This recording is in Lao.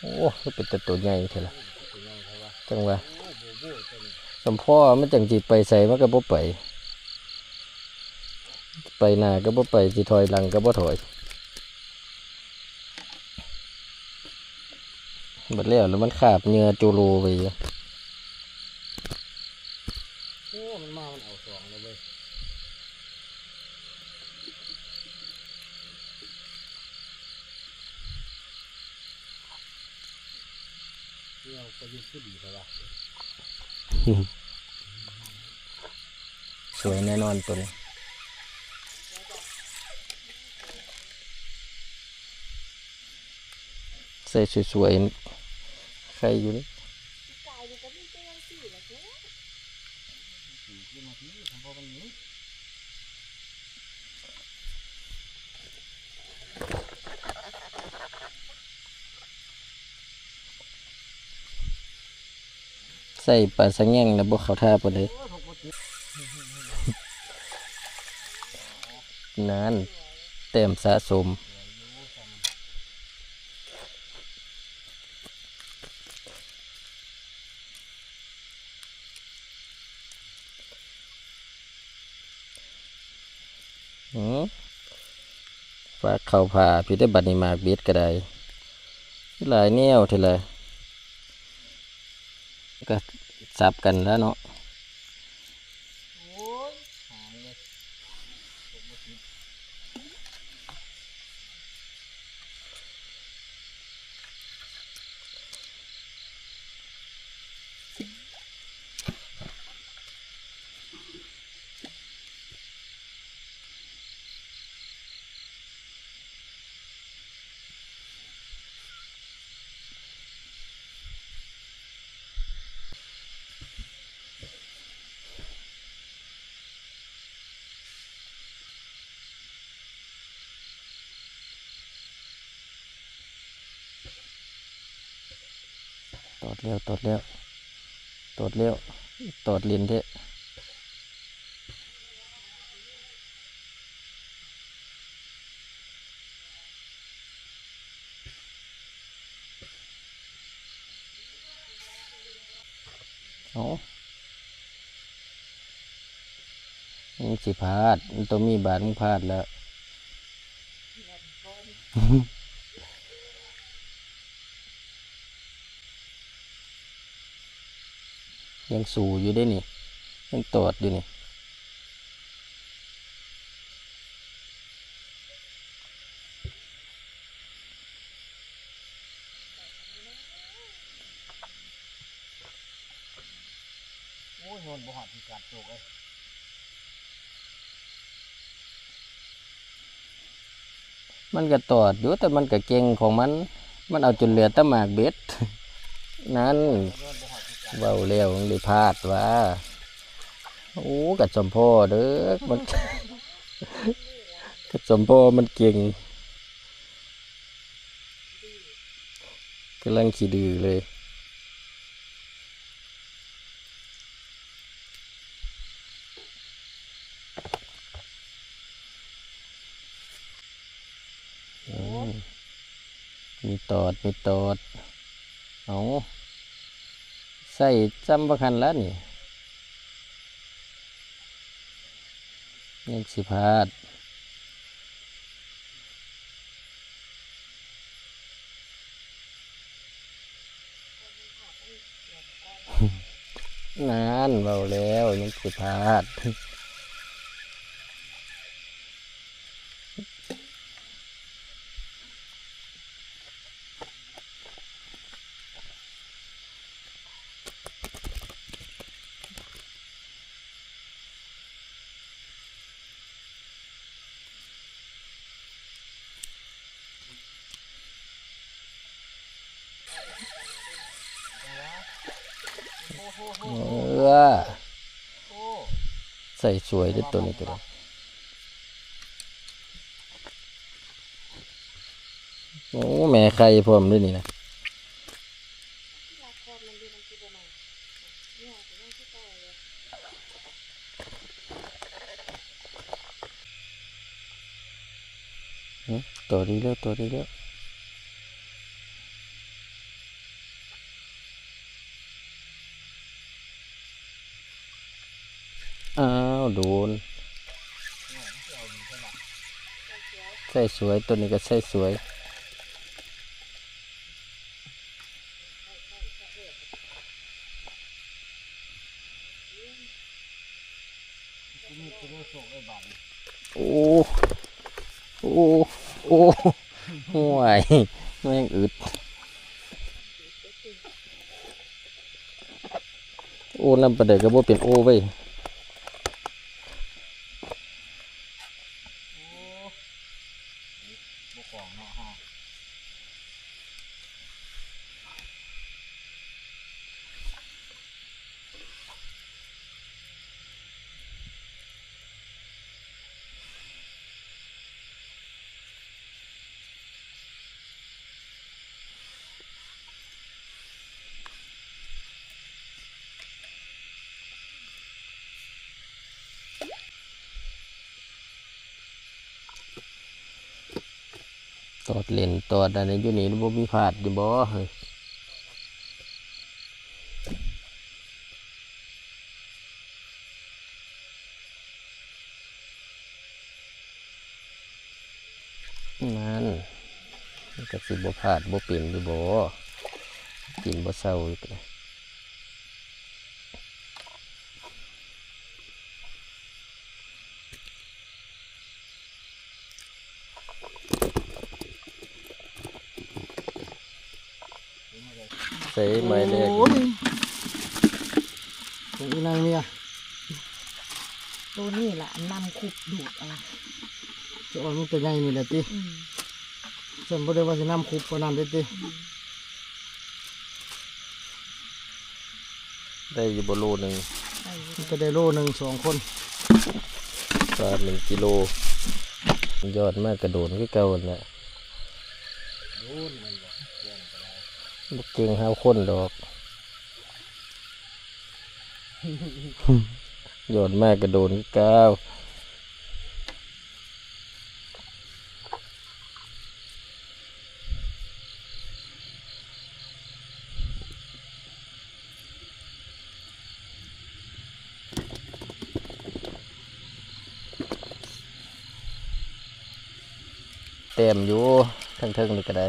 ໂອ້ ຄືເປັນແຕ່ໂຕໃຫຍ່ແທ້ລະ. ຈັ່ງວ່າ ສົມພໍມັນຈັ່ງຊິໄປໃສມັນກໍບໍ່ໄປ, ໄປໜ້າກໍບໍ່ໄປ, ຊິຖອຍຫຼັງກໍບໍ່ຖອຍ. ເບິດແລ້ວ ແລ້ວມັນຄາບເຫຍື່ອໂຈໂລໄປຢູ່. ໂອ້ ມັນມາ ມັນເອົາສອງແລ້ວເວີຍ. ເອົາປະຍຸກຄືດີແທ້ວະ. ສວຍແນ່ນອນໂຕນີ້. ໃສ່ສວຍໆ ໄຂ່ຢູ່ເດ້. ໃສ່ປາສະແຫງ່ງແລ້ວບໍ່ເຂົ້າທ່າປານໃດ. ນັ້ນ ແຕ້ມສະສົມ. ຫື ຝາກເຂົ້າຜ້າພີ້ເດ້. ບັດນີ້ໝາກເບັດກໍໄດ້ ຫຼາຍແນວແທ້ລະ. ກໍສັບກັນລະເນາະ. ໂອ້ຍ ຫາງເລີຍ. ຕອດແລ້ວ ຕອດແລ້ວ ຕອດແລ້ວ ຕອດຫຼິ້ນແທ້. ເອົ້າ ມັນຊິພາດ ມັນຕ້ອງມີບາດ ມຶງພາດແລ້ວ. ຍັງສູ້ຢູ່ເດ້ນີ້ ຍັງຕອດຢູ່ນີ້. ໂອ້ຍ ໂຍນບໍ່ຮອດພິກັດໂຕກເອີຍ. ມັນກໍຕອດຢູ່ ແຕ່ມັນກໍເກັ່ງຂອງມັນ ມັນເອົາຈົນເຫຼືອແຕ່ໝາກເບັດ. ນັ້ນ ເວົ້າແລ້ວມັນໄດ້ພາດວ່າ. ໂອ້ ກັດສົມພໍເດີ ມັນ ກັດສົມພໍມັນເກັ່ງ ກຳລັງຂີ້ດື້ເລີຍ. ໂອ້ຍ ມີຕອດ ມີຕອດ. ເອົາ ໃສ່ຊ່ຳບັກຫັ້ນລະນີ້ ຍັງຊິພາດ. ນັ້ນ ເວົ້າແລ້ວ ຍັງຊິພາດ. ເອີ ໃສ່ສວຍເດ້ ໂຕນີ້ກໍໄດ້. ໂອ້ ແມ່ໄຂ່ພ້ອມເດ້ນີ້ນະ. ຫຶ ໂຕນີ້ເດີ ໂຕນີ້ເດີ. ອ້າວ ໂດນ ໃຊ້ສວຍ ໂຕນີ້ກໍໃຊ້ສວຍ. ໂອ້ ໂອ້ ໂອ້ ໂອ້ຍ ແມ່ງອຶດ. ໂອ້ ນຳປານໃດກໍບໍ່ເປັນໂອ້ເວີຍ. ຕອດເຫຼັ້ນຕອດອັນນີ້ຢູ່ນີ້ ບໍ່ມີພາດຢູ່ບໍ່ເຮີ້ຍ? ນັ້ນ ມັນກໍຊິບໍ່ພາດບໍ່ເປັນຢູ່ບໍ່? ກິນບໍ່ເຊົາອີກ. ໃສ່ໄມ້ແລກ ໂອ້ຍ ຂອງອີນາງເມຍ ໂຕນີ້ລະນຳຄຸບດູດເອົາ. ຈະເອົາມັນໂຕໃຫຍ່ນີ້ແຫຼະຕິ. ອືມ ຊັ້ນບໍ່ໄດ້ວ່າຊິນຳຄຸບປານນັ້ນເດ້ຕິ. ອືມ ໄດ້ຢູ່ບໍ່ໂລໜຶ່ງ? ໄດ້ຢູ່ ມັນກໍໄດ້ໂລໜຶ່ງສອງຄົນ ປາໜຶ່ງກິໂລ. ຍອດມາກະໂດນຄືເກົ່າຫັ້ນແຫຼະ ບໍ່ເກັ່ງຫາຄົນດອກ. ຍອດມາກະໂດນຄືເກົ່າ. ແຕ້ມຢູ່ ເທິງໆນີ້ກໍໄດ້.